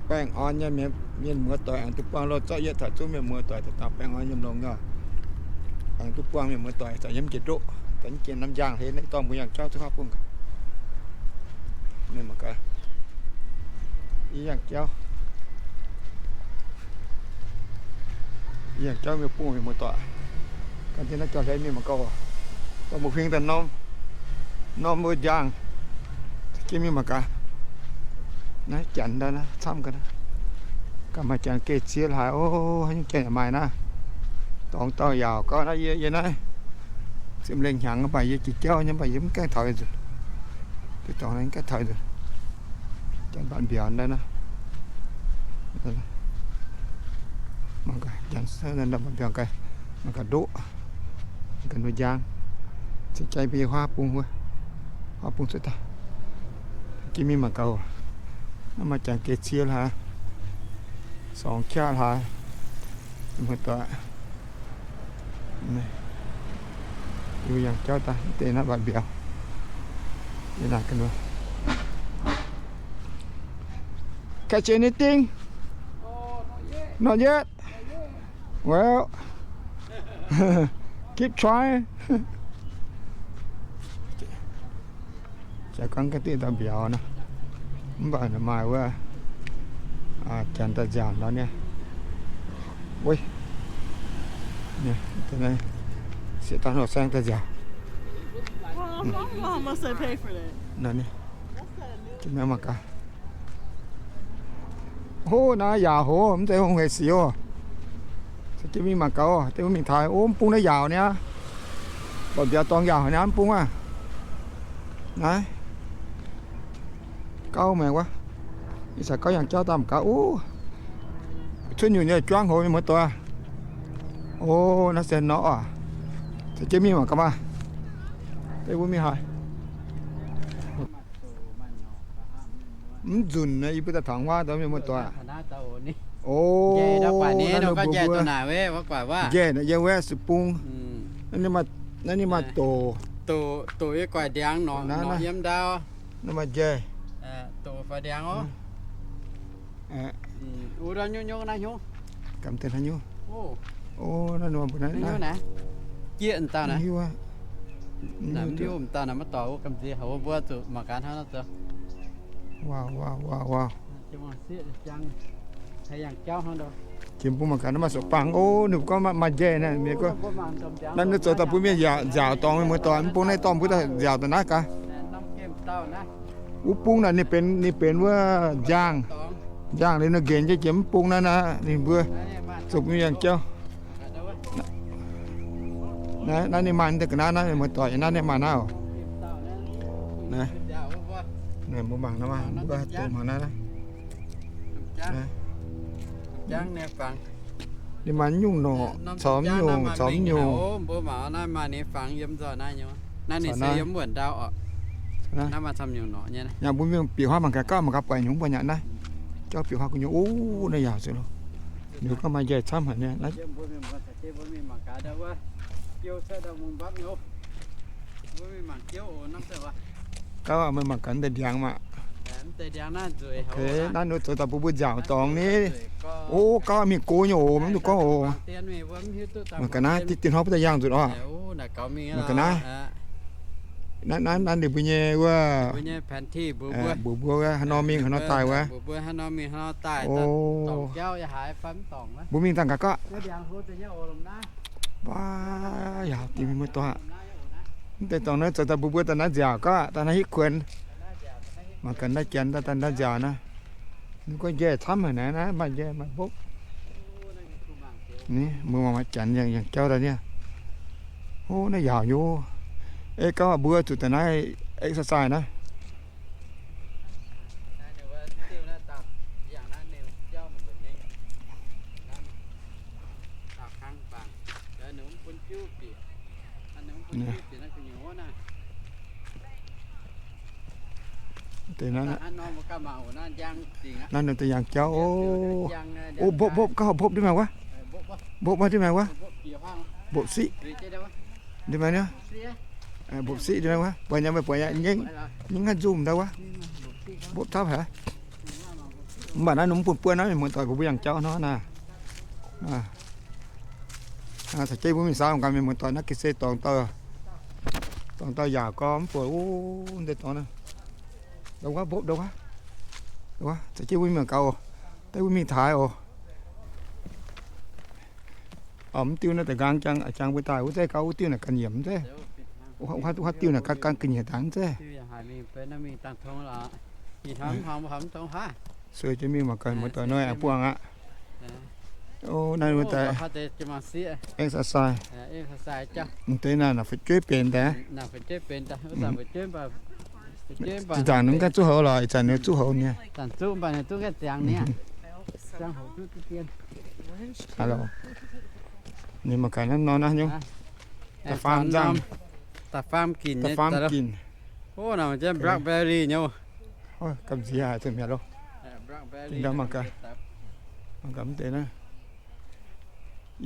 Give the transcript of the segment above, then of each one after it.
Baengh orn nyei mienh muoz-doic aengx duqv buangh loh zorqv yietv taux zungv mienh muoz-doic daaih dangh baengh orn nyei longx nyei. Aengx duqv buangh mienh muoz-doic zaqc yiem jiex ndoqv, daaih mv jiex norm njang hleix naaiv dorh mbuo yangh jauv zuqc huaav bung. Mienh mangc gaax, yie yangh jauv, yie yangh jauv mienh bung mienh muoz-doic. Gan jienv naaiv jauv hleix mienh mangc gaax, dorh mbuo huing daaih norm, norm wuov njang. Za'gengh mienh mangc gaax, naaiv janx ndau naaiv camv ga'naaiv. Gaax maaih janx geh ziex hlaax, o, haaix nyungc janx yaac maaih naaiv. Dorngx dauh yaauc gauh naaiv, yie, yie naaiv ziepc lengh hnyangx mv baac yie jiex jauv nyei mv baac yie mv gaengh taux nzunc. Dorngx naaiv mv gaengh taux nzunc. Janx mbatc mbiauz ndau naaiv. Mangc gaax, janx mbatc mbiauz gaax, mangc gaax ndoqv, ga'nduov njang. Cingx jaa mbuo yiem huaav bung wuov, huaav bung cuotv daaih. Jiex mingh mangc gaax, naaiv maaih janx geh ziex hlaax, สอง qaqv hlaax, muoz-doic. Yie yangh jauv daaih mv deix naaiv mbatc mbiauz. Yie naaic ga'nduov, catch anything? Not yet. Well, keep trying. Jaax gorngv ga'diqv dauh mbiauz nor, mv baac maaih wuov janx daaih nziaauc ndau niaa. Sieqv daaih nor saengv daaih nziaauc. Mangc gaax. Hov, naaiv yaauc hov, mv zeiz hungh hec sic oc. Za'gengh mingh mangc gaax, deix mbuo mingh taux, o, mv bung naaiv yaauc niaa. Mbatc mbiauz dorngx yaauc niaa, mv bung aav. Naaiv gauv maengx wuov. Ih zanc gauv yangh jauv daaih mangc gaax, o, cuotv nyungc nyei juangv hoz nyei muoz-doic. O, naaiv se norqv oc. Za'gengh mingh mangc gaax maah. Deix mbuo mingh haaix. Mv nzunc naaiv yie mbuo daaih taux wuov deix mienh muoz-doic. O, naaiv mbuo, njeh naaiv yiem wuov se bung. Naaiv ninh maaih doc. Naaiv maaih njeh. Gamh deix haaix nyungc? O, naaiv ninh mbuo naaiv, jieqv dauh naaiv. Mv hiuv dauh naaiv maiv dorh wuov gamh nziex haic, mbuo zuqc mangc gaax hnangv nor zoux. Jiex mbuo mangc gaax naaiv maaih soqc bangh, o, ninh mbuo gorngv maaih njeh naaiv, mienh gorngv naaiv ninh zoux daaih bun mienh nziaauc dorngx mienh muoz-doic, mv bung naaiv dorh mbuo daaih nziaauc daaih naaiv gaax. Wuov bung naaic ninh benx, ninh benx wuov njaangh, njaangh liuz ninh nqenx jienv jiex mv bung naaiv naaiv, ninh mbuo zuqc mingh yangh jauv. Naaiv ninh maaih deix ga'naaiv naaiv, mienh muoz-doic, naaiv ninh maaih naaiv oc. Naaiv, mbuo mangc naaiv, mbuo doqc mangc naaiv. Ninh maaih nyungc norqc, corc nyungc, corc nyungc. Yaac mbuo mingh bieqc huaav mangc gaax gauh mangc gaax buatc nyungc mbuo nyanc naaiv. Jauv bieqc huaav gu'nyuoz, o, naaiv yaac zuqc loh. Ninh gorngv maaih njaih camv haic nyei. Gauh meih mangc gaax deix ndiangx maah. Naaiv ninh zoux daaih bun mbuo nziaauc dorngx ni. O, gauh mingh go nyei oc, mv duqv gorngv oc. Mangc gaax naaiv, diqv dien hnoi mbuo daaih yangh nzunc oc. Mangc gaax naaiv. Naaiv, naaiv ninh mbuo nyei wuov, mbuox mbuo wuov haaix nor mingh haaix nor daaih wuov. O, mbuo mingh dangh gaax gorqv. Baav, yaac dingh mienh muoz-doic. Mv deix dorngx naaiv zoux daaih mbuox mbuo daaih naaiv nziaauc gorqv, daaih naaiv hitv kuonx. Mangc gaax naaiv janx daaih daaih naaiv nziaauc naaiv. Ninh gorngv njaih camv haic naaiv, naaiv maaih njaih maaih mbopv. Mbuo mangc gaax janx yangh jauv daaih niaa. O, naaiv yaauc nyei. Ei gauh mbuo zuqc daaih naaiv exercise naaiv. Deix naaiv, naaiv ninh daaih yangh jauv, o, o, mbopv, mbopv, gauh mbopv ndiev maengx wuov. Mbopv wuov ndiev maengx wuov. Mbopv siqv ndiev maengx wuov. Mbopv siqv ndiev maengx wuov. Buatc nyei, meih buatc nyei, nyingv haaix nzumh ndau wuov. Mbopv topv haic. Mv baac naaiv ninh mv bun buonv naaiv, mienh muoz-doic, mbuo mbuo yangh jauv hnangv naaic. Caux jienv mbuo mingh saauv gaax, mienh muoz-doic, naaiv ga'sie dorngx dauh, dorngx dauh yaauc gorngv mv buatc. Wuov deix dorngx naaiv, ndau wuov, mbopv ndau wuov. Caux jienv mbuo mingh gaax oc. Daaih mbuo mingh taux oc. Mv diuh naaiv da'nqaang jangx, jangx mbuo daaih wuov zeiv gauh, wuov diuh naaic ga'nyiec mv zeiv. Wuov diuh naaic ga'nyiec dangx mv zeiv. Sueih jienv mingh mangc gaax, muoz-doic, noi aengx buangh aqv. O, naaiv wuov deix exercise. Mv deix naaic, naaic fu'jueiv benx daaih. Zinh ndaangc ninh mv gaengh zuqc houx lorqc, ih zanc ninh zuqc houx nyei. Hello. Ninh mangc gaax naaiv nor naaiv nyungc. Da'faam nzangh. Da'faam ginc. Da'faam ginc. Blackberry nyei. Gamh nziex haic zuqc mi'aqv loh. Ndau mangc gaax, mangc gaax mv deix naaiv.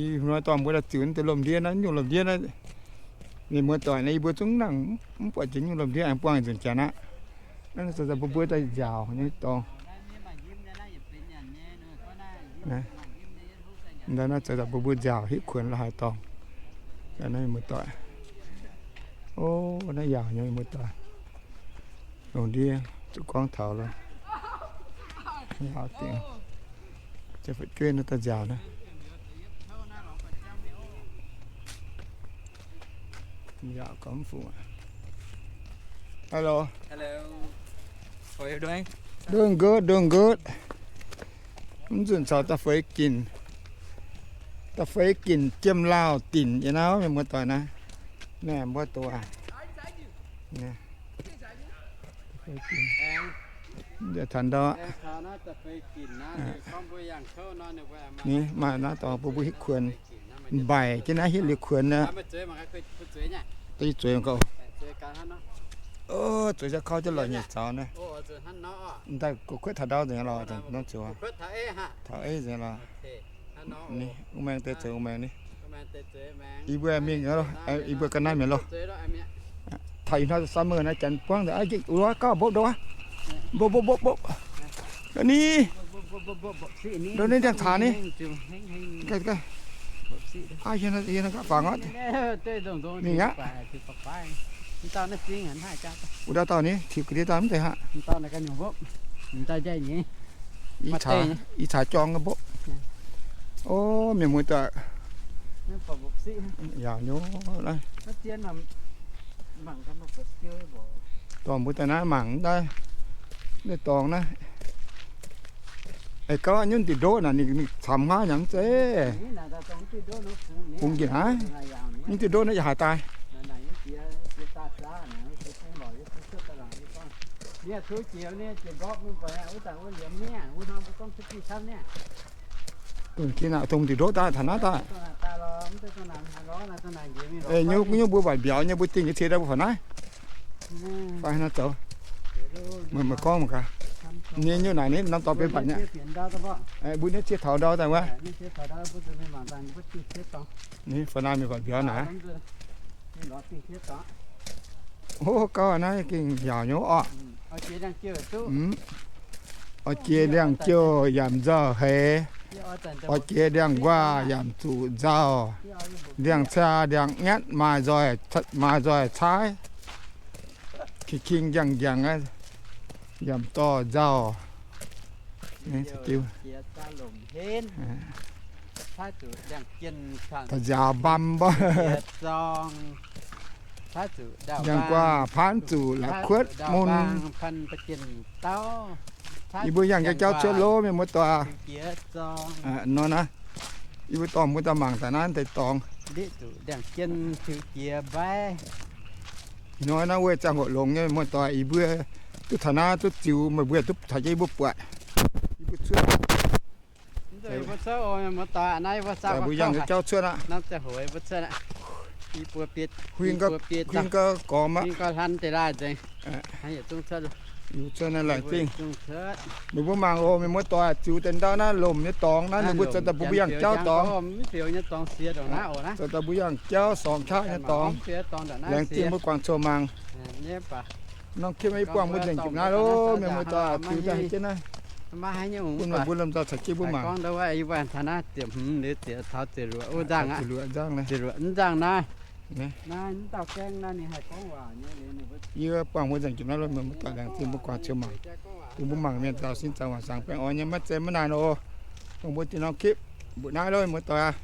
Ih hnoi dorh mbuo daaih ziux naaiv deix lomh ndiev naaiv, nyungc lomh ndiev naaiv. Mienh muoz-doic naaiv, yie mbuo zungv nangc mv buatc jiex nyungc lomh ndiev aengx buangh nzunc janx aqv. Naaiv zoux daaih mbuo mbuo daaih nziaauc nyei dorngx. Ndau naaiv zoux daaih mbuo mbuo nziaauc hitv kuonx la'haaix dorngx. Naaiv muoz-doic. O, naaiv yaauc nyei muoz-doic. Lungh ndiev zuqc gorngv taux lo. Yaauc dingc. Fu'jueiv naaiv daaih nziaauc naaiv. Yaauc gorngv mv fungc. Hello. Doing good, doing good. Mv nzunc caux da'feix ginc, da'feix ginc jiem lauh dinc yiem naaiv, mienh muoz-doic naaiv. Naaiv mbuo doqc aqv. Taux ndau. Ni maaih naaiv dorngx bun mbuo hitv kuonx. Mbaaic jienv naaiv hitv liuz kuonx aqv. Zueiz gau. O, zueiz jauv kouv jienv lorqc, nyiec zaux naaiv. Daaih gu'kuotv taux ndau nzengc lorqc, norm ziouc taux ei nzengc lorqc. Wuov maengx deix zoux wuov maengx ni. Yie mbuo mingh, yie mbuo ga'naaiv mi'aqv loh. Taux ih hnoi summer naaiv janx buangv, wuov gauh mbopv ndou aqv. Mbopv, mbopv, mbopv, mbopv. Ni, ndou naaiv ndiangx-caax ni. Aa, yie naaiv gaav fangx oc. Mingh aqv. Wuov dauh dauh ni, tiux ga'ndiev daaih mv deix haic. Ih caax jorng mbopv. O, mienh muoz-doic. Yaauc nyei naaiv. Dorh mbuo daaih naaiv mangc naaiv, naaiv dorngx naaiv. Aengx gauh nyunv diuh ndoqv naaic, ninh camx haav nyanc mv zeiz. Bungx njiec naaiv, nyunv diuh ndoqv naaiv yaac haaix daaih. Dongh kin naaic, dongh diuh ndoqv daaih taux naaiv daaih. Nyungc mbuo mbatc mbiauz nyei, mbuo dingh nyei cie daaih mbuo faaux naaiv. Fai naaiv zoux. Meih, meih gorngv mangc gaax. Nyei nyungc naaic ni norm dorngx benx mbatc nyei. Mbuo nyei cie taux ndau daaih wuov. Ni faaux naaiv mingh mbatc mbiauz naaic. O, gauh naaiv gengh yaauc nyei orqc. Oix jiex ndiangx-jouh yaac nzauh heix. Oix jiex ndiangx-nquaah yaac zuqc nzauh. Ndiangx-caa ndiangx-nyatv maaih nzoih, maaih nzoih caaiv. King-king njang-njang yaac dorh nzauh. Da'nziaaux mbam mborqv. Ndiangx-nquaah paanv zuqc la'kuotv mun. Yie mbuo yangh jauv cuotv loh, mienh muoz-doic. Nor naaiv, yie mbuo dorh mbuo daaih mangc daaih naaiv deix dorngx. Ih hnoi naaiv wuov ziangh hoc longx nyei, mienh muoz-doic, yie mbuo duqv taux naaiv duqv ziux, meih mbuo duqv caux jienv yie mbuo buatc. Yie mbuo cuotv, mbuo yangh jauv cuotv aqv. Huing gau gormx aqv. Yie cuotv naaiv laengz zingh. Meih mbuo mangc oc, mienh muoz-doic, ziux deix ndau naaiv lomc nyei dorngx naaiv, ninh mbuo zoux daaih mbuo yangh jauv dorngx. Zoux daaih mbuo yangh jauv sorngx qaqv nyei dorngx. Laengz zingh mbuo guangc coux mangc. Norm kiemv maiv buangh mbuo nzengc jiex naaiv loh, mienh muoz-doic, ziux daaih haiz jienv naaiv. Bun meih mbuo lomh nzoih caux jienv mbuo mangc. Luoqc nzangv naaiv. Yie buangh mbuo nzengc jomc naaiv lo, meih mbuo doic laengz zingh mbuo guangc ziouc mangc. Bun mbuo mangc mienh zaux sin zaux waac saangx baengh orn nyei maiv zeiz maiv naaic nor. Dongh mbuo diuh norm คลิป mbuoqc naaiv lo, mbuo doic aac.